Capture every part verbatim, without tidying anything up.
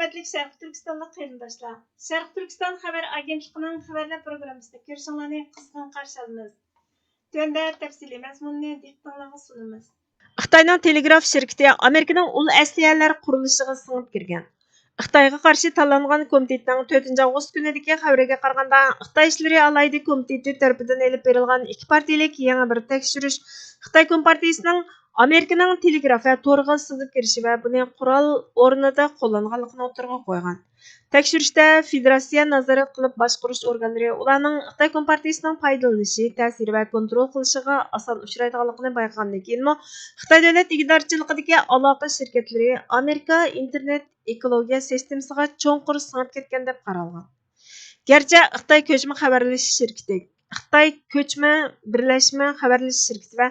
ھۆرمەتلىك شەرقىي تۈركىستانلىق قېرىنداشلار، شەرقىي تۈركىستان خەۋەر ئاگېنتلىقىنىڭ خەۋەرلەر پروگراممىسىدا كۆرۈشۈڭلارنى قىزغىن قارشى ئالىمىز. تۆۋەندە تەپسىلىي مەزمۇننى دىققىتىڭلارغا سۇنىمىز. خىتاينىڭ تېلېگراف شىركىتى ئامېرىكىنىڭ ئۇل ئەسلىھەلەر قۇرۇلۇشىغا سىڭىپ كىرگەن. خىتايغا قارشى تاللانغان كومىتېتنىڭ تۆتىنچى ئاۋغۇست كۈنىدىكى خەۋىرىگە قارىغاندا، خىتاي ئىشلىرى ئالاھىدە كومىتېتى تەرىپىدىن ئېلىپ بېرىلغان ئىككى پارتىيىلىك يېڭى بىر تەكشۈرۈش خىتاي كومپارتىيىسىنىڭ ئامېرىكىنىڭ تېلېگراف ۋە تورغا سىزىپ كىرىشى ۋە بۇنى قورال ئورنىدا قوللانغانلىقىنى ئوتتۇرىغا قويغان. تەكشۈرۈشتە فېدېراتسىيە نازارەت قىلىپ باشقۇرۇش ئورگانلىرى ئۇلارنىڭ خىتاي كومپارتىيىسىنىڭ پايدىلىنىشى، تەسىرى ۋە كونترول قىلىشىغا ئاسان ئۇچرايدىغانلىقىنى بايقىغاندىن كېيىنمۇ، خىتاي دۆلەت ئىگىدارچىلىقىدىكى ئالاقە شىركەتلىرى ئامېرىكا ئىنتېرنېت ئېكولوگىيە سىستېمىسىغا چوڭقۇر سىڭىپ كەتكەن دەپ قارالغان. گەرچە خىتاي كۆچمە خەۋەرلىشىش شىركىتى، خىتاي كۆچمە بىرلەشمە خەۋەرلىشىش شىركىتى ۋە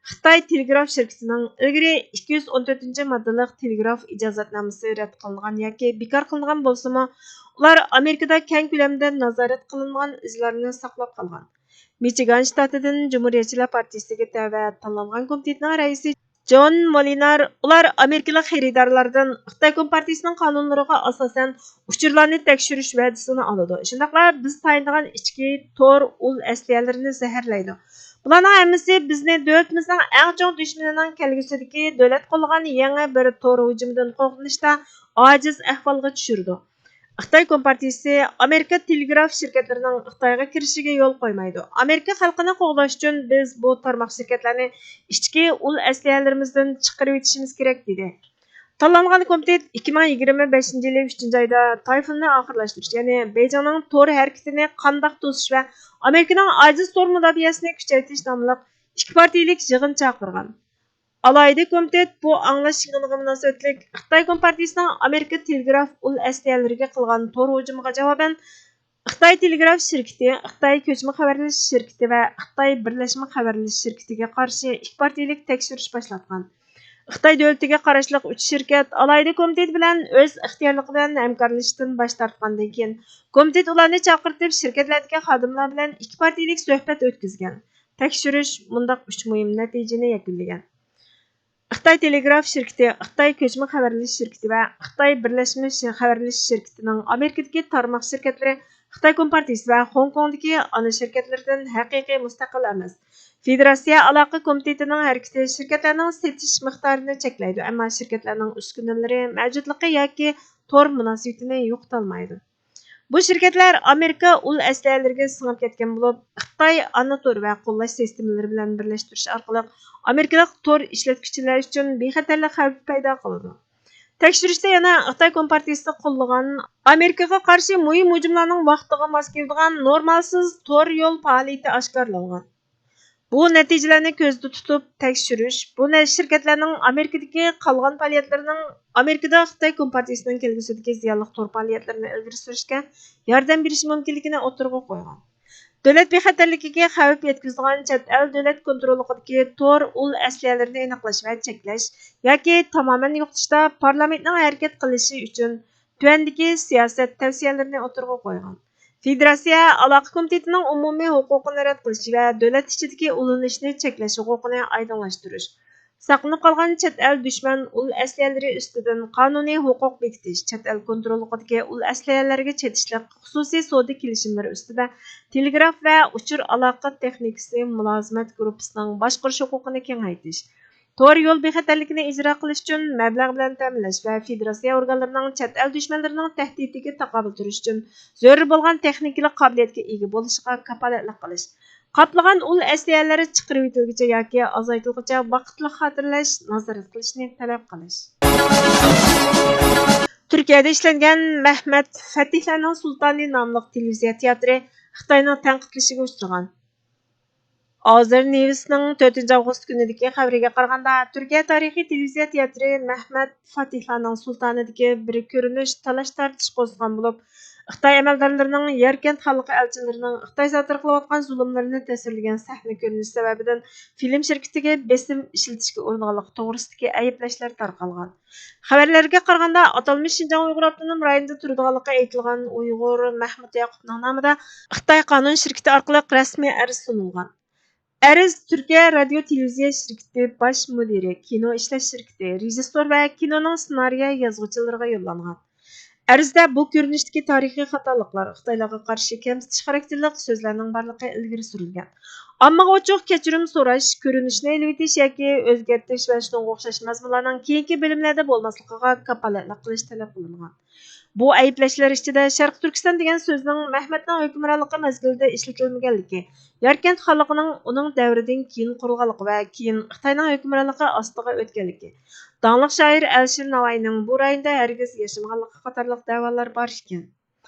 خىتاي تېلېگراف شىركىتىنىڭ ئىلگىرى ئىككى يۈز ئون تۆتىنچى ماددىلىق تېلېگراف ئىجازەتنامىسى رەت قىلىنغان ياكى بىكار قىلىنغان بولسىمۇ، ئۇلار ئامېرىكىدا كەڭ كۆلەمدە نازارەت قىلىنغان ئىزلارنى ساقلاپ قالغان. مىچىگان شتاتىدىن جۇمھۇرىيەتچىلەر پارتىيىسىگە تەۋە تاللانغان كومىتېتنىڭ رەئىسى جون مولىنار، ئۇلار ئامېرىكىلىق خېرىدارلاردىن خىتاي كومپارتىيىسىنىڭ قانۇنلىرىغا ئاساسەن ئۇچۇرلارنى تەكشۈرۈش ۋەدىسىنى ئالىدۇ. شۇنداقلا بىز تايىنىدىغان ئىچكى تور ئۇل ئەسلىھەلىرىنى زەھەرلەيدۇ. بۇلارنىڭ ھەممىسى بىزنى دۆلىتىمىزنىڭ ئەڭ چوڭ دۈشمىنىنىڭ كەلگۈسىدىكى دۆلەت قوللىغان يېڭى بىر تور ھۇجۇمىدىن قورغىنىشتا ئاجىز ئەھۋالغا چۈشۈرىدۇ. خىتاي كومپارتىيىسى ئامېرىكا تېلېگراف شىركەتلىرىنىڭ خىتايغا كىرىشىگە يول قويمايدۇ. ئامېرىكا خەلقىنى قوغداش ئۈچۈن بىز بۇ تارماق شىركەتلەرنى ئىچكى ئۇل ئەسلىھەلىرىمىزدىن چىقىرىۋېتىشىمىز كېرەك، دېدى. تاللانغان كومىتېت ئىككى مىڭ يىگىرمە بەشىنچى يىلى ئۈچىنچى ئايدا تايفۇننى ئاخىرلاشتۇرۇش، يەنى بېيجىڭنىڭ تور ھەرىكىتىنى قانداق توسۇش ۋە ئامېرىكىنىڭ ئاجىز تور مۇداپىئەسىنى كۈچەيتىش ناملىق ئىككى پارتىيىلىك يىغىن چاقىرغان. ئالاھىدە كومىتېت بۇ ئاڭلاش يىغىنىغا مۇناسىۋەتلىك خىتاي كومپارتىيىسىنىڭ ئامېرىكا تېلېگراف ئۇل ئەسلىھەلىرىگە قىلغان تور ھۇجۇمىغا جاۋابەن، خىتاي تېلېگراف شىركىتى، خىتاي كۆچمە خەۋەرلىشىش شىركىتى ۋە خىتاي بىرلەشمە خەۋەرلىشىش شىركىتىگە قارشى ئىككى پارتىيىلىك تەكشۈرۈش باشلاتقان. خىتاي دۆلىتىگە قاراشلىق ئۈچ شىركەت ئالاھىدە كومىتېت بىلەن ئۆز ئىختىيارلىقى بىلەن ھەمكارلىشىشتىن باش تارتقاندىن كېيىن، كومىتېت ئۇلارنى چاقىرتىپ، شىركەتلەردىكى خادىملار بىلەن ئىككى پارتىيىلىك سۆھبەت ئۆتكۈزگەن. تەكشۈرۈش مۇنداق ئۈچ مۇھىم نەتىجىنى يەكۈنلىگەن. خىتاي تېلېگراف شىركىتى، خىتاي كۆچمە خەۋەرلىشىش شىركىتى ۋە خىتاي بىرلەشمە شى-، خەۋەرلىشىش شىركىتىنىڭ ئامېرىكىدىكى تارماق شىركەتلىرى خىتاي كومپارتىيىسى ۋە خوڭكوڭدىكى ئانا شىركەتلىرىدىن ھەقىقىي مۇستەقىل ئەمەس. فېدېراتسىيە ئالاقە كومىتېتىنىڭ ھەرىكىتى شىركەتلەرنىڭ سېتىش مىقدارىنى چەكلەيدۇ، ئەمما شىركەتلەرنىڭ ئۈسكۈنىلىرى، مەۋجۇتلۇقى ياكى تور مۇناسىۋىتىنى يوقىتالمايدۇ. بۇ شىركەتلەر ئامېرىكا ئۇل ئەسلىھەلىرىگە سىڭىپ كەتكەن بولۇپ، خىتاي ئانا تور ۋە قوللاش سىستېمىلىرى بىلەن بىرلەشتۈرۈش ئارقىلىق ئامېرىكىلىق تور ئىشلەتكۈچىلەر ئۈچۈن بىخەتەرلىك خەۋپى پەيدا قىلىدۇ. تەكشۈرۈشتە يەنە خىتاي كومپارتىيىسى قوللىغان ئامېرىكىغا قارشى مۇھىم ھۇجۇملارنىڭ ۋاقتىغا ماس كېلىدىغان نورمالسىز تور يول پائالىيىتى ئاشكارىلانغان. بۇ نەتىجىلەرنى كۆزدە تۇتۇپ تەكشۈرۈش، بۇ نە-، شىركەتلەرنىڭ ئامېرىكىدىكى قالغان پائالىيەتلىرىنىڭ ئامېرىكىدا خىتاي كومپارتىيىسىنىڭ كەلگۈسىدىكى زىيانلىق تور پائالىيەتلىرىنى ئىلگىرى سۈرۈشكە ياردەم بېرىشى مۇمكىنلىكىنى ئوتتۇرىغا قويغان. دۆلەت بىخەتەرلىكىگە خەۋپ يەتكۈزىدىغان چەت ئەل دۆلەت كونتروللۇقىدىكى تور ئۇل ئەسلىھەلىرىنى ئېنىقلاش ۋە چەكلەش ياكى تامامەن يوقىتىشتا پارلامېنتنىڭ ھەرىكەت قىلىشى ئۈچۈن تۆۋەندىكى سىياسەت تەۋسىيەلىرىنى ئوتتۇرىغا قويغان. فېدېراتسىيە ئالاقە كومىتېتىنىڭ ئومۇمىي ھوقۇقىنى رەت قىلىش ۋە دۆلەت ئىچىدىكى ئۇلىنىشنى چەكلەش ھوقۇقىنى ئايدىڭلاشتۇرۇش، ساقلىنىپ قالغان چەت ئەل دۈشمەن ئۇل ئەسلىھەلىرى ئۈستىدىن قانۇنىي ھوقۇق بېكىتىش، چەت ئەل كونتروللۇقىدىكى ئۇل ئەسلىھەلەرگە چېتىشلىق خۇسۇسىي سودا كېلىشىملىرى ئۈستىدە تېلېگراف ۋە ئۇچۇر ئالاقە تېخنىكىسى مۇلازىمەت گۇرۇپپىسىنىڭ باشقۇرۇش ھوقۇقىنى كېڭەيتىش، تور يول بىخەتەرلىكىنى ئىجرا قىلىش ئۈچۈن مەبلەغ بىلەن تەمىنلەش ۋە فېدېراتسىيە ئورگانلىرىنىڭ چەت ئەل دۈشمەنلىرىنىڭ تەھدىتىگە تاقابىل تۇرۇش ئۈچۈن زۆرۈر بولغان تېخنىكىلىق قابىلىيەتكە ئىگە بولۇشىغا كاپالەتلىك قىلىش، قاپلىغان ئۇل ئەسلىھەلەر چىقىرىۋېتىلگۈچە ياكى ئازايتىلغۇچە ۋاقىتلىق خاتىرىلەش، نازارەت قىلىشنى تەلەپ قىلىش. تۈركىيەدە ئىشلەنگەن مەھمەت فەتىھلەرنىڭ سۇلتانى ناملىق تېلېۋىزىيە تىياتىرى خىتاينىڭ تەنقىدلىشىگە ئۇچرىغان. ئازېر نيۇسنىڭ تۆتىنچى ئاۋغۇست كۈنىدىكى خەۋىرىگە قارىغاندا، تۈركىيە تارىخىي تېلېۋىزىيە تىياتىرى مەھمەت فاتىھلارنىڭ سۇلتانىدىكى بىر كۆرۈنۈش تالاش-تارتىش قوزغىغان بولۇپ، خىتاي ئەمەلدارلىرىنىڭ ياركەنت خانلىقى ئەلچىلىرىنىڭ خىتاي سادىر قىلىۋاتقان زۇلۇملىرىنى تەسۋىرلىگەن سەھنە كۆرۈنۈشى سەۋەبىدىن فىلىم شىركىتىگە بېسىم ئىشلىتىشكە ئۇرۇنغانلىقى توغرىسىدىكى ئەيىبلەشلەر تارقالغان. خەۋەرلەرگە قارىغاندا، ئاتالمىش شىنجاڭ ئۇيغۇر ئاپتونوم رايونىدا تۇرىدىغانلىقى ئېيتىلغان ئۇيغۇر مەھمۇت ياقۇپنىڭ نامىدا خىتاي قانۇن شىركىتى ئارقىلىق رەسمىي ئەرز سۇنۇلغان. ئەرز تۈركىيە رادىيو تېلېۋىزىيە شىركىتى باش مۇدىرى، كىنو ئىشلەش شىركىتى، رېژىسسور ۋە كىنونىڭ سېنارىيە يازغۇچىلىرىغا يوللانغان. ئەرزدە بۇ كۆرۈنۈشتىكى تارىخىي خاتالىقلار، خىتايلارغا قارشى كەمسىتىش خاراكتېرلىك سۆزلەرنىڭ بارلىقى ئىلگىرى سۈرۈلگەن. ئاممىغا ئوچۇق كەچۈرۈم سوراش، كۆرۈنۈشنى ئېلىۋېتىش ياكى ئۆزگەرتىش ۋە شۇنىڭغا ئوخشاش مەزمۇنلارنىڭ كېيىنكى بۆلۈملەردە بولماسلىقىغا كاپالەتلىك قىلىش تەلەپ قىلىنغان. بۇ ئەيىبلەشلەر ئىچىدە شەرقىي تۈركىستان دېگەن سۆزنىڭ مەھمەتنىڭ ھۆكۈمرانلىقى مەزگىلىدە ئىشلىتىلمىگەنلىكى، ياركەنت خانلىقىنىڭ ئۇنىڭ دەۋرىدىن كېيىن قۇرۇلغانلىقى ۋە كېيىن خىتاينىڭ ھۆكۈمرانلىقى ئاستىغا ئۆتكەنلىكى، داڭلىق شائىر ئەلىشىر ناۋايىنىڭ بۇ رايوندا ھەرگىز ياشىمىغانلىقى قاتارلىق دەۋالار بار ئىكەن.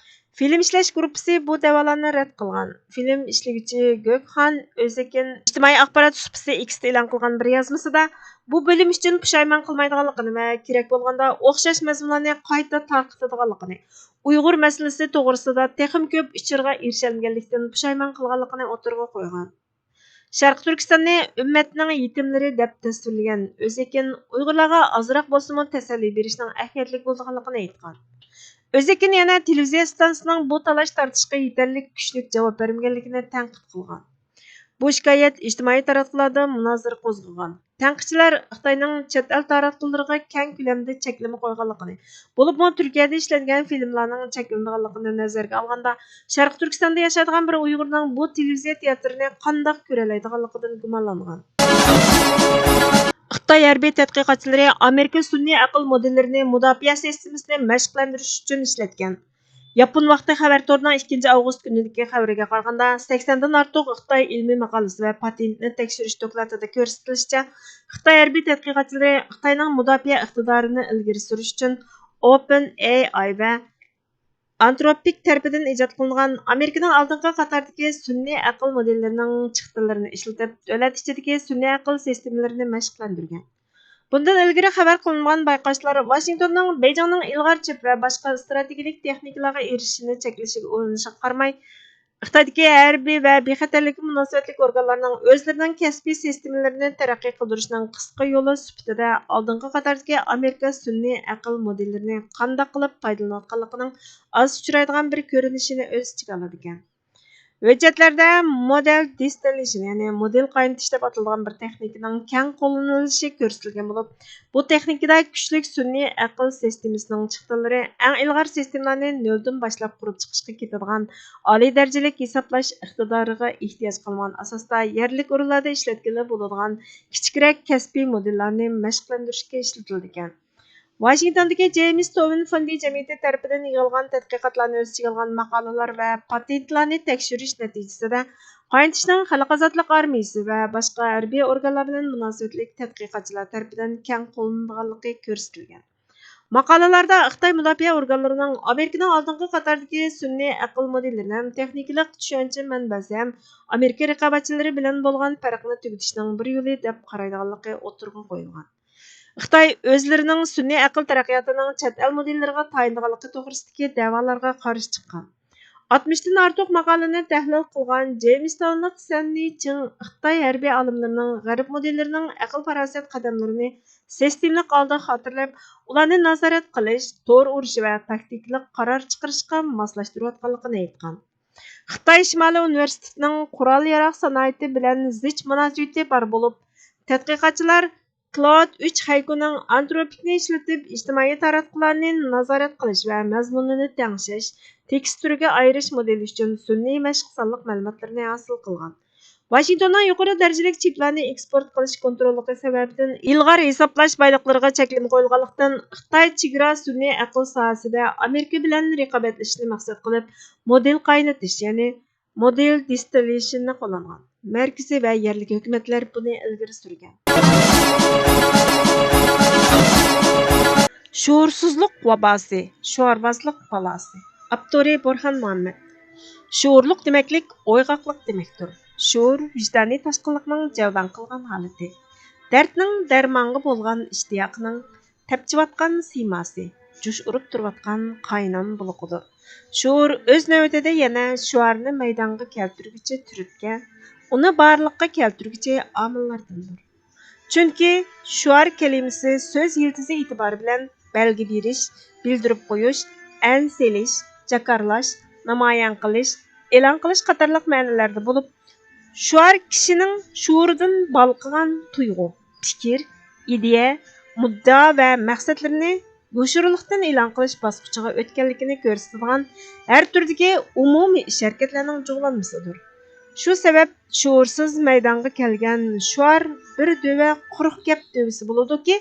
فىلىم ئىشلەش گۇرۇپپىسى بۇ دەۋالارنى رەت قىلغان. فىلىم ئىشلىگۈچى گۆكخان ئۆزەكىن ئىجتىمائىي ئاخبارات سۇپىسى ئېكستا ئېلان قىلغان بىر يازمىسىدا، بۇ بۆلۈم ئۈچۈن پۇشايمان قىلمايدىغانلىقىنى ۋە كېرەك بولغاندا ئوخشاش مەزمۇنلارنى قايتا تارقىتىدىغانلىقىنى، ئۇيغۇر مەسىلىسى توغرىسىدا تېخىمۇ كۆپ ئۇچۇرغا ئېرىشەلمىگەنلىكتىن پۇشايمان قىلغانلىقىنى ئوتتۇرىغا قويغان. شەرقىي تۈركىستاننى ئۈممەتنىڭ يېتىملىرى دەپ تەسۋىرلىگەن ئۆزەكىن ئۇيغۇرلارغا ئازراق بولسىمۇ تەسەللى بېرىشنىڭ ئەھمىيەتلىك بولىدىغانلىقىنى ئېيتقان. ئۆزەكىن يەنە تېلېۋىزىيە ئىستانسىسىنىڭ بۇ تالاش تارتىشقا يېتەرلىك كۈچلۈك جاۋاب بەرمىگەنلىكىنى تەنقىد قىلغان. بۇ شىكايەت ئىجتىمائىي تاراتقۇلاردا مۇنازىرە قوزغىغان. تەنقىدچىلەر خىتاينىڭ چەت ئەل تاراتقۇلىرىغا كەڭ كۆلەمدە چەكلىمە قويغانلىقىنى، بولۇپمۇ تۈركىيەدە ئىشلەنگەن فىلىملارنىڭ چەكلىنىدىغانلىقىنى نەزەرگە ئالغاندا، شەرقىي تۈركىستاندا ياشايدىغان بىر ئۇيغۇرنىڭ بۇ تېلېۋىزىيە تىياتىرىنى قانداق كۆرەلەيدىغانلىقىدىن گۇمانلانغان. خىتاي ھەربىي تەتقىقاتچىلىرى ئامېرىكا سۈنئىي ئەقىل مودېللىرىنى مۇداپىئە سىستېمىسىنى مەشىقلەندۈرۈش ئۈچۈن ئىشلەتكەن. ياپون ۋاقتى خەۋەر تورىنىڭ ئىككىنچى ئاۋغۇست كۈنىدىكى خەۋىرىگە قارىغاندا، سەكسەندىن ئارتۇق خىتاي ئىلمىي ماقالىسى ۋە پاتېنتنى تەكشۈرۈش دوكلاتىدا كۆرسىتىلىشىچە، خىتاي ھەربىي تەتقىقاتچىلىرى خىتاينىڭ مۇداپىئە ئىقتىدارىنى ئىلگىرى سۈرۈش ئۈچۈن ئوپېن ئېي ئاي ۋە ئانتروپىك تەرىپىدىن ئىجاد قىلىنغان ئامېرىكىنىڭ ئالدىنقى قاتاردىكى سۈنئىي ئەقىل مودېللىرىنىڭ چىقىندىلىرىنى ئىشلىتىپ، دۆلەت ئىچىدىكى سۈنئىي ئەقىل سىستېمىلىرىنى مەشىقلەندۈرگەن. بۇندىن ئىلگىرى خەۋەر قىلىنغان بايقاشلار ۋاشىنگتوننىڭ بېيجىڭنىڭ ئىلغار چىپ ۋە باشقا ئىستراتېگىيەلىك تېخنىكىلارغا ئېرىشىشنى چەكلىشىگە ئۇرۇنۇشىغا قارىماي، خىتايدىكى ھەربىي ۋە بىخەتەرلىككە مۇناسىۋەتلىك ئورگانلارنىڭ ئۆزلىرىنىڭ كەسپىي سىستېمىلىرىنى تەرەققىي قىلدۇرۇشنىڭ قىسقا يولى سۈپىتىدە ئالدىنقى قاتاردىكى ئامېرىكا سۈنئىي ئەقىل مودېللىرىنى قانداق قىلىپ پايدىلىنىۋاتقانلىقىنىڭ ئاز ئۇچرايدىغان بىر كۆرۈنۈشىنى ئۆز ئىچىگە ئالىدىكەن. ھۆججەتلەردە مودېل دىستىللېيشن، يەنى مودېل قاينىتىش دەپ ئاتىلىدىغان بىر تېخنىكىنىڭ كەڭ قوللىنىلىشى كۆرسىتىلگەن بولۇپ، بۇ تېخنىكىدا كۈچلۈك سۈنئىي ئەقىل سىستېمىسىنىڭ چىقىندىلىرى ئەڭ ئىلغار سىستېمىلارنى نۆلدىن باشلاپ قۇرۇپ چىقىشقا كېتىدىغان ئالىي دەرىجىلىك ھېسابلاش ئىقتىدارىغا ئېھتىياج قالمىغان ئاساستا يەرلىك ئورۇنلاردا ئىشلەتكىلى بولىدىغان كىچىكرەك كەسپىي مودېللارنى مەشىقلەندۈرۈشكە ئىشلىتىلىدىكەن. ۋاشىنگتوندىكى جېيمىس توۋېن فوندى جەمئىيىتى تەرىپىدىن يىغىلغان تەتقىقاتلارنى ئۆز ئىچىگە ئالغان ماقالىلەر ۋە پاتېنتلارنى تەكشۈرۈش نەتىجىسىدە، قاينىتىشنىڭ خەلق ئازادلىق ئارمىيىسى ۋە باشقا ھەربىي ئورگانلار بىلەن مۇناسىۋەتلىك تەتقىقاتچىلار تەرىپىدىن كەڭ قوللىنىدىغانلىقى كۆرسىتىلگەن. ماقالىلەردە خىتاي مۇداپىئە ئورگانلىرىنىڭ ئامېرىكىنىڭ ئالدىنقى قاتاردىكى سۈنئىي ئەقىل مودېللىرىنى ھەم تېخنىكىلىق چۈشەنچە مەنبەسى ھەم ئامېرىكا رىقابەتچىلىرى بىلەن بولغان پەرقنى تۈگىتىشنىڭ بىر يولى دەپ قارايدىغانلىقى ئوتتۇرىغا قويۇلغان. خىتاي ئۆزلىرىنىڭ سۈنئىي ئەقىل تەرەققىياتىنىڭ چەت ئەل مودېللىرىغا تايىنىدىغانلىقى توغرىسىدىكى دەۋالارغا قارشى چىققان. ئاتمىشتىن ئارتۇق ماقالىنى تەھلىل قىلغان جېيمىستاۋنلىق سەننى چىڭ خىتاي ھەربىي ئالىملىرىنىڭ غەرب مودېللىرىنىڭ ئەقىل-پاراسەت قەدەملىرىنى سىستېمىلىق ھالدا خاتىرىلەپ، ئۇلارنى نازارەت قىلىش، تور ئۇرۇشى ۋە تاكتىكىلىق قارار چىقىرىشقا ماسلاشتۇرۇۋاتقانلىقىنى ئېيتقان. خىتاي شىمالىي ئۇنىۋېرسىتېتىنىڭ قورال-ياراغ سانائىتى بىلەن زىچ مۇناسىۋىتى بار بولۇپ، تەتقىقاتچىلار كلاۋد ئۈچ خەيكۇنىڭ ئانتروپىكنى ئىشلىتىپ ئىجتىمائىي تاراتقۇلارنى نازارەت قىلىش ۋە مەزمۇنىنى تەڭشەش، تېكىست تۈرىگە ئايرىش مودېلى ئۈچۈن سۈنئىي مەشىق سانلىق مەلۇماتلىرىنى ھاسىل قىلغان. ۋاشىنگتوننىڭ يۇقىرى دەرىجىلىك چىپلارنى ئېكسپورت قىلىش كونتروللۇقى سەۋەبىدىن ئىلغار ھېسابلاش بايلىقلىرىغا چەكلىمە قويۇلغانلىقتىن، خىتاي چېگرا سۈنئىي ئەقىل ساھەسىدە ئامېرىكا بىلەن رىقابەتلىشىشنى مەقسەت قىلىپ، مودېل قاينىتىش، يەنى مودېل دىستىللېيشننى قوللانغان. مەركىزىي ۋە يەرلىك ھۆكۈمەتلەر بۇنى ئىلگىرى سۈرگەن. شوئۇرسىزلىق ۋاباسى، شوئارۋازلىق بالاسى. ئاپتورى: بورھان مۇھەممەد. شوئۇرلۇق دېمەكلىك ئويغاقلىق دېمەكتۇر. شوئۇر ۋىجدانىي تاشقىنلىقنىڭ جەۋلان قىلغان ھالىتى. دەردنىڭ دەرمانغا بولغان ئىشتىياقىنىڭ تەپچىۋاتقان سىيماسى، جۇش ئۇرۇپ تۇرۇۋاتقان قاينام بۇلىقىدۇر. شوئۇر ئۆز نۆۋىتىدە يەنە شوئارنى مەيدانغا كەلتۈرگۈچى تۈرتكە، ئۇنى بارلىققا كەلتۈرگۈچى ئامىللاردىندۇر. چۈنكى شوئار كەلىمىسى سۆز يىلتىزى ئېتىبارى بىلەن بەلگە بېرىش، بىلدۈرۈپ قويۇش، ئەن سېلىش، جاكارلاش، نامايان قىلىش، ئېلان قىلىش قاتارلىق مەنىلەردە بولۇپ، شوئار كىشىنىڭ شوئۇرىدىن بالقىغان تۇيغۇ، پىكىر، ئىدىيە، مۇددىئا ۋە مەقسەتلىرىنى يوشۇرۇنلۇقتىن ئېلان قىلىش باسقۇچىغا ئۆتكەنلىكىنى كۆرسىتىدىغان ھەر تۈردىكى ئومۇمىي ئىش-ھەرىكەتلەرنىڭ جۇغلانمىسىدۇر. شۇ سەۋەب شۇئۇرسىز مەيدانغا كەلگەن شوئار بىر دۆۋە قۇرۇق گەپ دۆۋىسى بولىدۇكى،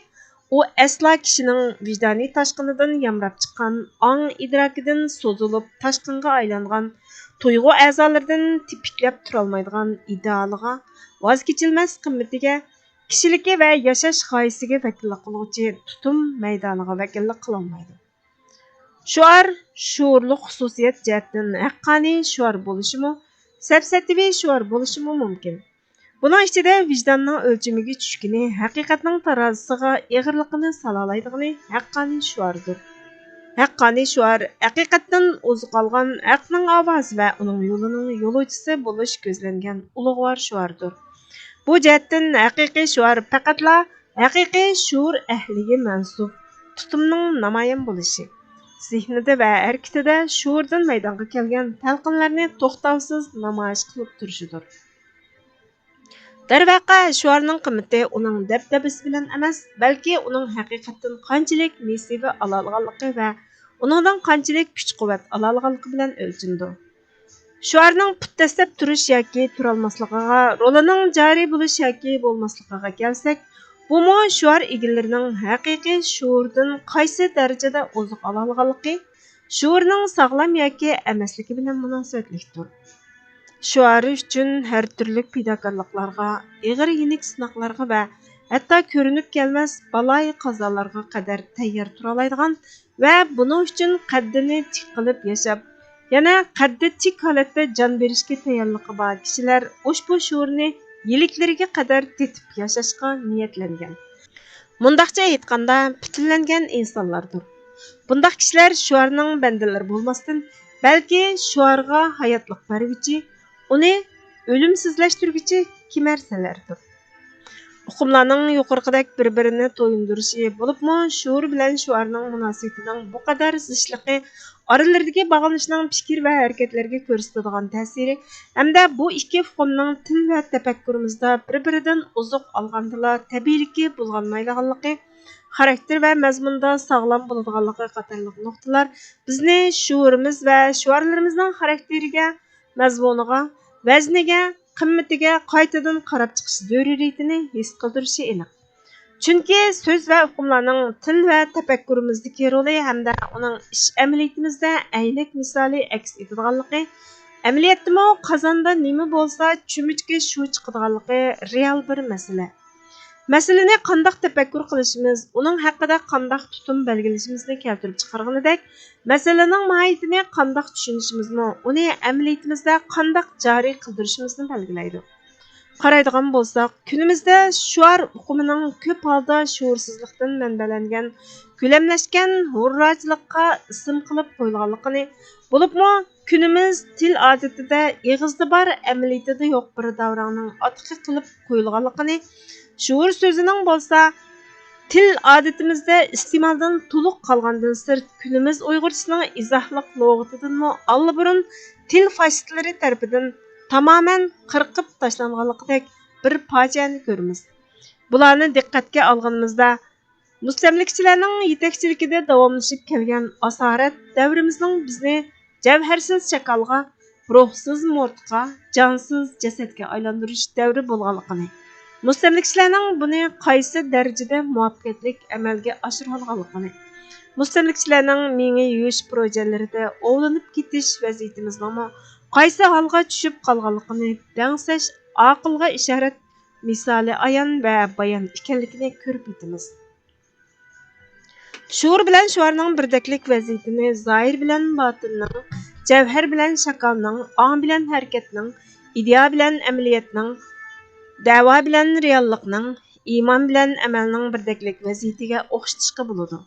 ئۇ ئەسلا كىشىنىڭ ۋىجدانىي تاشقىنىدىن يامراپ چىققان ئاڭ ئىدراكىدىن سوزۇلۇپ تاشقىنغا ئايلانغان تۇيغۇ ئەزالىرىدىن تىپىكلەپ تۇرالمايدىغان ئىدېئالىغا، ۋاز كېچىلمەس قىممىتىگە، كىشىلىكى ۋە ياشاش غايىسىگە ۋەكىللىك قىلغۇچى تۇتۇم مەيدانىغا ۋەكىللىك قىلالمايدۇ. شوئار شوئارلىق خۇسۇسىيەت جەھەتتىن ھەققانىي شوئار بولۇشىمۇ، سەپسەتىۋى شوئار بولۇشىمۇ مۇمكىن. بۇنىڭ ئىچىدە ۋىجداننىڭ ئۆلچىمىگە چۈشكىنى، ھەقىقەتنىڭ تارازىسىغا ئېغىرلىقىنى سالالايدىغىنى ھەققانىي شوئاردۇر. ھەققانىي شوئار ھەقىقەتتىن ئوزۇق ئالغان ھەقنىڭ ئاۋازى ۋە ئۇنىڭ يولىنىڭ يولۇچىسى بولۇش كۆزلەنگەن ئۇلۇغۋار شوئاردۇر. بۇ جەھەتتىن ھەقىقىي شوئار پەقەتلا ھەقىقىي شۇئۇر ئەھلىگە مەنسۇپ تۇتۇمنىڭ نامايان بولۇشى، زېھنىدە ۋە ھەرىكىتىدە شۇئۇردىن مەيدانغا كەلگەن تەلقىنلەرنى توختاۋسىز نامايىش قىلىپ تۇرۇشىدۇر. دەرۋەقە، شوئارنىڭ قىممىتى ئۇنىڭ دەبدەبىسى بىلەن ئەمەس، بەلكى ئۇنىڭ ھەقىقەتتىن قانچىلىك مېسىۋە ئالالىغانلىقى ۋە ئۇنىڭدىن قانچىلىك كۈچ-قۇۋۋەت ئالالىغانلىقى بىلەن ئۆلچىنىدۇ. شوئارنىڭ پۇت دەسسەپ تۇرۇش ياكى تۇرالماسلىقىغا، رولىنىڭ جارى بولۇش ياكى بولماسلىقىغا كەلسەك، بۇمۇ شوئار ئىگىلىرىنىڭ ھەقىقىي شۇئۇردىن قايسى دەرىجىدە ئوزۇق ئالالىغانلىقى، شوئۇرنىڭ ساغلام ياكى ئەمەسلىكى بىلەن مۇناسىۋەتلىكتۇر. شوئارى ئۈچۈن ھەر تۈرلۈك پىداكارلىقلارغا، ئېغىر يېنىك سىناقلارغا ۋە ھەتتا كۆرۈنۈپ كەلمەس بالايىقازالارغا قەدەر تەييار تۇرالايدىغان ۋە بۇنىڭ ئۈچۈن قەددىنى تىك قىلىپ ياشاپ، يەنە قەددى تىك ھالەتتە جان بېرىشكە تەييارلىقى بار كىشىلەر ئۇشبۇ شوئۇرنى يىلىكلىرىگە قەدەر تېتىپ ياشاشقا نىيەتلەنگەن، مۇنداقچە ئېيتقاندا، پۈتۈنلەنگەن ئىنسانلاردۇر. بۇنداق كىشىلەر شوئارنىڭ بەندىلىرى بولماستىن، بەلكى شوئارغا ھاياتلىق بەرگۈچى، ئۇنى ئۆلۈمسىزلەشتۈرگۈچى كېمەرسەلەردۇر. ئۇقۇملارنىڭ يۇقىرىقىدەك بىر-بىرىنى تويۇندۇرۇشى، بولۇپمۇ شۇئۇر بىلەن شوئارنىڭ مۇناسىۋىتىنىڭ بۇ قەدەر زىچلىقى، ئارىلىرىدىكى باغلىنىشنىڭ پىكىر ۋە ھەرىكەتلەرگە كۆرسىتىدىغان تەسىرى ھەمدە بۇ ئىككى ئۇقۇمنىڭ تىل ۋە تەپەككۇرىمىزدا بىر-بىرىدىن ئوزۇق ئالغاندىلا تەبىئىيلىكى بۇلغانمايدىغانلىقى، خاراكتېر ۋە مەزمۇندا ساغلام بولىدىغانلىقى قاتارلىق نۇقتىلار بىزنى شۇئۇرىمىز ۋە شوئارلىرىمىزنىڭ خاراكتېرىگە، مەزمۇنىغا، ۋەزنىگە، قىممىتىگە قايتىدىن قاراپ چىقىش زۆرۈرىيىتىنى ھېس قىلدۇرۇشى ئېنىق. چۈنكى سۆز ۋە ئۇقۇملارنىڭ تىل ۋە تەپەككۇرىمىزدىكى رولى ھەمدە ئۇنىڭ ئىش ئەمەلىيىتىمىزدە ئەينەك مىسالى ئەكس ئېتىدىغانلىقى، ئەمەلىيەتتىمۇ قازاندا نېمە بولسا، چۆمۈچكە شۇ چىقىدىغانلىقى رېئال بىر مەسىلە. مەسىلىنى قانداق تەپەككۇر قىلىشىمىز، ئۇنىڭ ھەققىدە قانداق تۇتۇم بەلگىلىشىمىزنى كەلتۈرۈپ چىقارغىنىدەك، مەسىلىنىڭ ماھىيىتىنى قانداق چۈشىنىشىمىزمۇ ئۇنى ئەمەلىيىتىمىزدە قانداق جارى قىلدۇرۇشىمىزنى بەلگىلەيدۇ. قارايدىغان بولساق، كۈنىمىزدە شوئار ئۇقۇمىنىڭ كۆپ ھالدا شۇئۇرسىزلىقتىن مەنبەلەنگەن كۆلەملەشكەن ھۇرراچىلىققا ئىسىم قىلىپ قويۇلغانلىقىنى، بولۇپمۇ كۈنىمىز تىل ئادىتىدە ئېغىزدا بار، ئەمەلىيىتىدە يوق بىر داۋراڭنىڭ ئاتىقى قىلىپ قويۇلغانلىقىنى، شۇئۇر سۆزىنىڭ بولسا تىل ئادىتىمىزدە ئىستېمالدىن تولۇق قالغاندىن سىرت، كۈنىمىز ئۇيغۇرچىسىنىڭ ئىزاھلىق لۇغىتىدىنمۇ ئاللىبۇرۇن تىل فاشىستلىرى تەرىپىدىن تامامەن قىرقىپ تاشلانغانلىقىدەك بىر پاجىئەنى كۆرىمىز. بۇلارنى دىققەتكە ئالغىنىمىزدا، مۇستەملىكىچىلەرنىڭ يېتەكچىلىكىدە داۋاملىشىپ كەلگەن ئاسارەت دەۋرىمىزنىڭ بىزنى جەۋھەرسىز شاكالغا، روھسىز مۇرتقا، جانسىز جەسەتكە ئايلاندۇرۇش دەۋرى بولغانلىقىنى، مۇستەملىكىچىلەرنىڭ بۇنى قايسى دەرىجىدە مۇۋەپپەقىيەتلىك ئەمەلگە ئاشۇرالىغانلىقىنى، مۇستەملىكىچىلەرنىڭ مېڭە يۇيۇش پروژەلىرىدە ئوۋلىنىپ كېتىش ۋەزىيىتىمىزنىڭمۇ قايسى ھالغا چۈشۈپ قالغانلىقىنى دەڭسەش ئاقىلغا ئىشارەت مىسالى ئايان ۋە بايان ئىكەنلىكىنى كۆرۈپ يېتىمىز. شۇئۇر بىلەن شوئارنىڭ بىردەكلىك ۋەزىيىتىنى زاھىر بىلەن باتىننىڭ، جەۋھەر بىلەن شاكالنىڭ، ئاڭ بىلەن ھەرىكەتنىڭ، ئىدىيە بىلەن ئەمەلىيەتنىڭ، دەۋا بىلەن رېئاللىقنىڭ، ئىمان بىلەن ئەمەلنىڭ بىردەكلىك ۋەزىيىتىگە ئوخشىتىشقا بولىدۇ.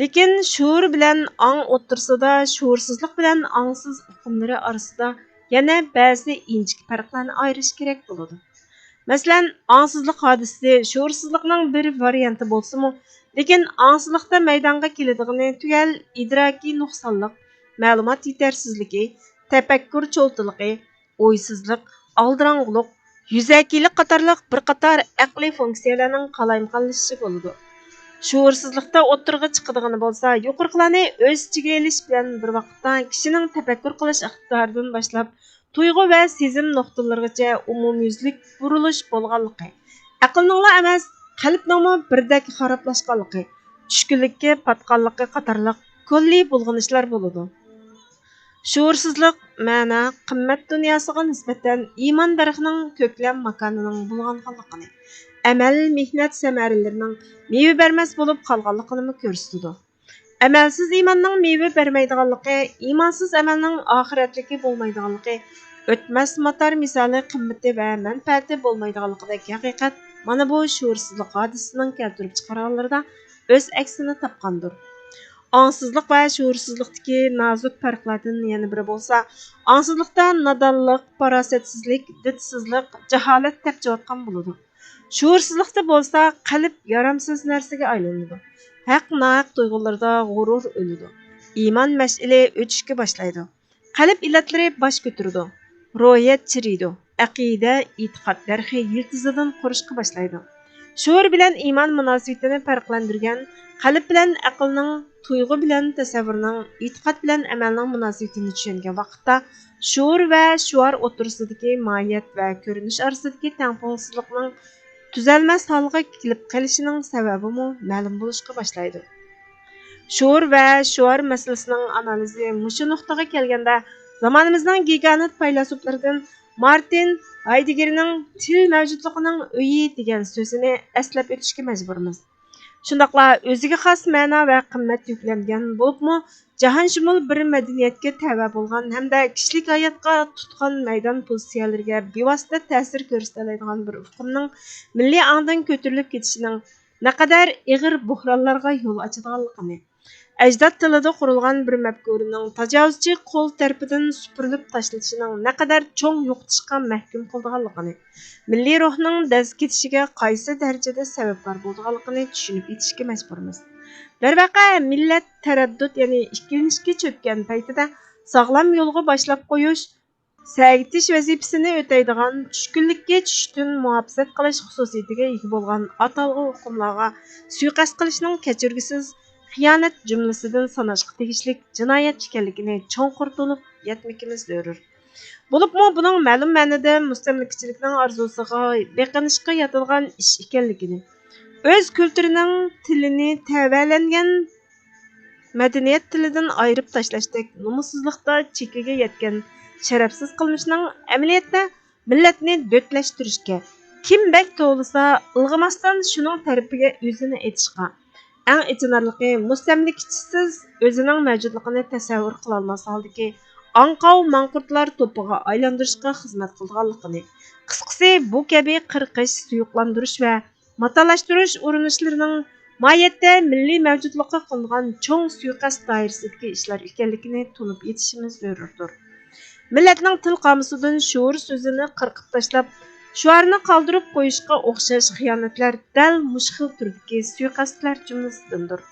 لېكىن شۇئۇر بىلەن ئاڭ ئوتتۇرىسىدا، شۇئۇرسىزلىق بىلەن ئاڭسىز ئۇقۇملىرى ئارىسىدا يەنە بەزى ئىنچىكە پەرقلەرنى ئايرىش كېرەك بولىدۇ. مەسىلەن، ئاڭسىزلىق ھادىسىسى شۇئۇرسىزلىقنىڭ بىر ۋارىيانتى بولسىمۇ، لېكىن ئاڭسىزلىقتا مەيدانغا كېلىدىغىنى تۈگەل ئىدراكىي نۇقسانلىق، مەلۇمات يېتەرسىزلىكى، تەپەككۇر چولتىلىقى، ئويسىزلىق، ئالدىراڭغۇلۇق، يۈزەكىلىك قاتارلىق بىر قاتار ئەقلىي فۇنكسىيەلەرنىڭ قالايمىقانلىشىشى بولىدۇ. شوئۇرسىزلىقتا ئوتتۇرىغا چىقىدىغىنى بولسا، يۇقىرىقىلارنى ئۆز ئىچىگە ئېلىش بىلەن بىر ۋاقىتتا كىشىنىڭ تەپەككۇر قىلىش ئىقتىدارىدىن باشلاپ، تۇيغۇ ۋە سېزىم نۇقتىلىرىغىچە ئومۇميۈزلۈك بۇرۇلۇش بولغانلىقى، ئەقىلنىڭلا ئەمەس، قەلبنىڭمۇ بىردەك خارابلاشقانلىقى، چۈشكۈنلۈككە پاتقانلىقى قاتارلىق كۈللى بۇلغىنىشلار بولىدۇ. شوئۇرسىزلىق مەنە، قىممەت دۇنياسىغا نىسبەتەن ئىمان دەرىخىنىڭ كۆكلەم ماكانىنىڭ بۇلغانغانلىقىنى، ئەمەل، مېھنەت سەمەرىلىرىنىڭ مېۋە بەرمەس بولۇپ قالغانلىقىنىمۇ كۆرسىتىدۇ. ئەمەلسىز ئىماننىڭ مېۋە بەرمەيدىغانلىقى، ئىمانسىز ئەمەلنىڭ ئاخىرەتلىكى بولمايدىغانلىقى، ئۆتمەس ماتار مىسالى قىممىتى ۋە مەنپەئەتى بولمايدىغانلىقىدەك ھەقىقەت مانا بۇ شوئۇرسىزلىق ھادىسىسىنىڭ كەلتۈرۈپ چىقارغانلىرىدا ئۆز ئەكسىنى تاپقاندۇر. ئاڭسىزلىق ۋە شوئۇرسىزلىقتىكى نازۇك پەرقلەردىن يەنە بىرى بولسا، ئاڭسىزلىقتا نادانلىق، پاراسەتسىزلىك، دىتسىزلىق، جاھالەت تەپچىۋاتقان بولىدۇ. شوئۇرسىزلىقتا بولسا قەلب يارامسىز نەرسىگە ئايلىنىدۇ. ھەق-ناھەق تۇيغۇلىرىدا غۇرۇر ئۆلىدۇ. ئىمان مەشئىلى ئۆچۈشكە باشلايدۇ. قەلب ئىللەتلىرى باش كۆتۈرىدۇ. روھىيەت چىرىيدۇ. ئەقىدە، ئېتىقاد دەرىخى يىلتىزىدىن قۇرۇشقا باشلايدۇ. شوئۇر بىلەن ئىمان مۇناسىۋىتىنى پەرقلەندۈرگەن، قەلب بىلەن ئەقىلنىڭ، تۇيغۇ بىلەن تەسەۋۋۇرنىڭ، ئېتىقاد بىلەن ئەمەلنىڭ مۇناسىۋىتىنى چۈشەنگەن ۋاقىتتا، شوئۇر ۋە شوئار ئوتتۇرىسىدىكى ماھىيەت ۋە كۆرۈنۈش ئارىسىدىكى تەڭپۇڭسىزلىقنىڭ تۈزەلمەس ھالغا كېلىپ قېلىشىنىڭ سەۋەبىمۇ مەلۇم بولۇشقا باشلايدۇ. شوئۇر ۋە شوئار مەسىلىسىنىڭ ئانالىزى مۇشۇ نۇقتىغا كەلگەندە، زامانىمىزنىڭ گىگانت پەيلاسوپلىرىدىن مارتىن ھايدېگگېرنىڭ تىل مەۋجۇتلۇقىنىڭ ئۆيى دېگەن سۆزىنى ئەسلەپ ئۆتۈشكە مەجبۇرمىز. شۇنداقلا ئۆزىگە خاس مەنە ۋە قىممەت يۈكلەنگەن، بولۇپمۇ جاھانشۇمۇل بىر مەدەنىيەتكە تەۋە بولغان ھەمدە كىشىلىك ھاياتقا تۇتقان مەيدان پوزىتسىيەلىرىگە بىۋاسىتە تەسىر كۆرسىتەلەيدىغان بىر ئۇقۇمنىڭ مىللىي ئاڭدىن كۆتۈرۈلۈپ كېتىشىنىڭ نەقەدەر ئېغىر بوھرانلارغا يول ئاچىدىغانلىقىنى، ئەجداد تىلىدا قۇرۇلغان بىر مەپكۇرىنىڭ تاجاۋۇزچى قول تەرىپىدىن سۈپۈرۈلۈپ تاشلىشىنىڭ نەقەدەر چوڭ يوقىتىشقا مەھكۇم قىلىدىغانلىقىنى، مىللىي روھنىڭ دەز كېتىشىگە قايسى دەرىجىدە سەۋەبكار بولىدىغانلىقىنى چۈشىنىپ يېتىشكە مەجبۇرمىز. دەرۋەقە، مىللەت تەرەددۇت، يەنى ئىككىلىنىشكە چۆككەن پەيتىدە ساغلام يولغا باشلاپ قويۇش، سەگىتىش ۋەزىپىسىنى ئۆتەيدىغان، چۈشكۈنلۈككە چۈشۈشتىن مۇھاپىزەت قىلىش خۇسۇسىيىتىگە ئىگە بولغان ئاتالغۇ ئۇقۇملارغا سۇيىقەست قىلىشنىڭ كەچۈرگۈسىز خىيانەت جۈملىسىدىن ساناشقا تېگىشلىك جىنايەت ئىكەنلىكىنى چوڭقۇر تونۇپ يەتمىكىمىز زۆرۈر. بولۇپمۇ بۇنىڭ مەلۇم مەنىدە مۇستەملىكىچىلىكنىڭ ئارزۇسىغا بېقىنىشقا ياتىدىغان ئىش ئىكەنلىكىنى، ئۆز كۈلتۈرىنىڭ، تىلىنى تەۋەلەنگەن مەدەنىيەت تىلىدىن ئايرىپ تاشلاشتەك نومۇسسىزلىقتا چېكىگە يەتكەن شەرەپسىز قىلمىشنىڭ ئەمەلىيەتتە مىللەتنى دۆتلەشتۈرۈشكە، كىم بەك توۋلىسا، ئىلغىماستىن شۇنىڭ تەرىپىگە ئۆزىنى ئېتىشقا، ئەڭ ئېچىنارلىقى، مۇستەملىكىچىسىز ئۆزىنىڭ مەۋجۇتلۇقىنى تەسەۋۋۇر قىلالماس ھالدىكى ئاڭقاۋ ماڭقۇرتلار توپىغا ئايلاندۇرۇشقا خىزمەت قىلىدىغانلىقىنى، قىسقىسى، بۇ كەبى قىرقىش، سۇيۇقلاندۇرۇش ۋە ماتالاشتۇرۇش ئۇرۇنۇشلىرىنىڭ ماھىيەتتە مىللىي مەۋجۇتلۇققا قىلىنغان چوڭ سۇيىقەست دائىرىسىدىكى ئىشلار ئىكەنلىكىنى تونۇپ يېتىشىمىز زۆرۈردۇر. مىللەتنىڭ تىل قامۇسىدىن شوئۇر سۆزىنى قىرقىپ تاشلاپ، شوئارنى قالدۇرۇپ قويۇشقا ئوخشاش خىيانەتلەر دەل مۇشۇ خىل تۈردىكى سۇيىقەستلەر جۈملىسىدىندۇر.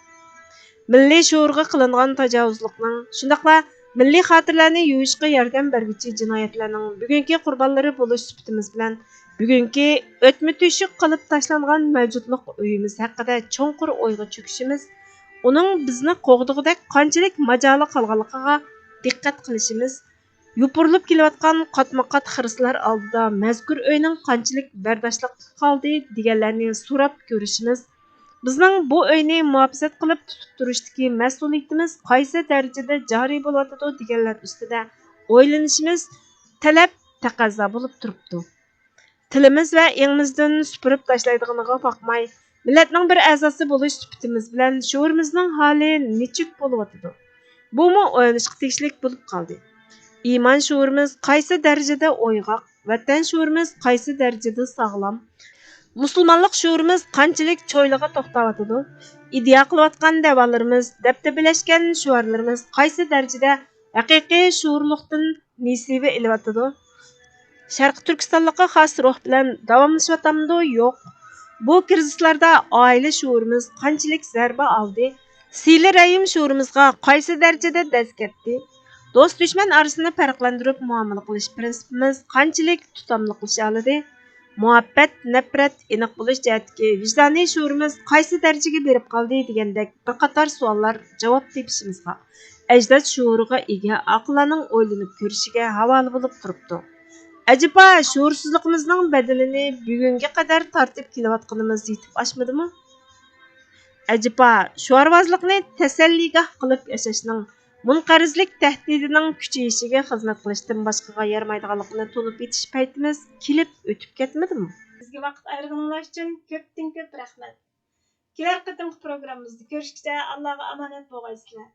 مىللىي شوئۇرغا قىلىنغان تاجاۋۇزلۇقنىڭ، شۇنداقلا مىللىي خاتىرىلەرنى يۇيۇشقا ياردەم بەرگۈچى جىنايەتلەرنىڭ بۈگۈنكى قۇربانلىرى بولۇش سۈپىتىمىز بىلەن، بۈگۈنكى ئۆتمە تۆشۈك قىلىپ تاشلانغان مەۋجۇتلۇق ئۆيىمىز ھەققىدە چوڭقۇر ئويغا چۆكۈشىمىز، ئۇنىڭ بىزنى قوغدىغۇدەك قانچىلىك ماجالى قالغانلىقىغا دىققەت قىلىشىمىز، يوپۇرۇلۇپ كېلىۋاتقان قاتمۇ قات خىرىسلار ئالدىدا مەزكۇر ئۆينىڭ قانچىلىك بەرداشلىقلىق قالدى دېگەنلەرنى سوراپ كۆرۈشىمىز، بىزنىڭ بۇ ئۆينى مۇھاپىزەت قىلىپ تۇتۇپ تۇرۇشتىكى مەسئۇلىيىتىمىز قايسى دەرىجىدە جارى بولۇۋاتىدۇ دېگەنلەر ئۈستىدە ئويلىنىشىمىز تەلەپ، تەقەززا بولۇپ تۇرۇپتۇ. تىلىمىز ۋە ئېڭىمىزدىن سۈپۈرۈپ تاشلايدىغىنىغا باقماي، مىللەتنىڭ بىر ئەزاسى بولۇش سۈپىتىمىز بىلەن شوئۇرىمىزنىڭ ھالى نېچۈك بولۇۋاتىدۇ؟ بۇمۇ ئويلىنىشقا تېگىشلىك بولۇپ قالدى. ئىمان شوئۇرىمىز قايسى دەرىجىدە ئويغاق، ۋەتەن شوئۇرىمىز قايسى دەرىجىدە ساغلام، مۇسۇلمانلىق شوئۇرىمىز قانچىلىك چويلىغا توختاۋاتىدۇ؟ ئىدىئا قىلىۋاتقان دەۋالىرىمىز، دەبدەبىلەشكەن شوئارلىرىمىز قايسى دەرىجىدە ھەقىقىي شوئۇرلۇقتىن نېسىۋە ئېلىۋاتىدۇ؟ شەرقىي تۈركىستانلىققا خاس روھ بىلەن داۋاملىشىۋاتامدۇ؟ يوق. بۇ كىرىزىسلاردا ئائىلە شوئۇرىمىز قانچىلىك زەربە ئالدى؟ سىلە رەھىم شوئۇرىمىزغا قايسى دەرىجىدە دەز كەتتى؟ دوست-دۈشمەن ئارىسىنى پەرقلەندۈرۈپ مۇئامىلە قىلىش پىرىنسىپىمىز قانچىلىك تۇتاملىقلىشالىدى؟ مۇھەببەت، نەپرەت، ئىناق بولۇش جەھەتتىكى ۋىجدانىي شۇئۇرىمىز قايسى دەرىجىگە بېرىپ قالدى دېگەندەك بىر قاتار سوئاللار جاۋاب تېپىشىمىزغا، ئەجداد شۇئۇرىغا ئىگە ئاقىللارنىڭ ئويلىنىپ كۆرۈشىگە ھاۋالە بولۇپ تۇرۇپتۇ. ئەجەبا، شۇئۇرسىزلىقىمىزنىڭ بەدىلىنى بۈگۈنگە قەدەر تارتىپ كېلىۋاتقىنىمىز يېتىپ ئاشمىدىمۇ؟ ئەجەبا، شوئارۋازلىقنى تەسەللىگاھ قىلىپ ياشاشنىڭ مۇنقەرزلىك تەھدىتىنىڭ كۈچىيىشىگە خىزمەت قىلىشتىن باشقىغا يارىمايدىغانلىقىنى تونۇپ يېتىش پەيتىمىز كېلىپ ئۆتۈپ كەتمىدىمۇ؟ بىزگە ۋاقىت ئايرىغىنىڭلار ئۈچۈن كۆپتىن كۆپ رەھمەت. كېلەر قېتىمقى پروگراممىمىزدا كۆرۈشكىچە ئاللاغا ئامانەت بولغايسىلەر.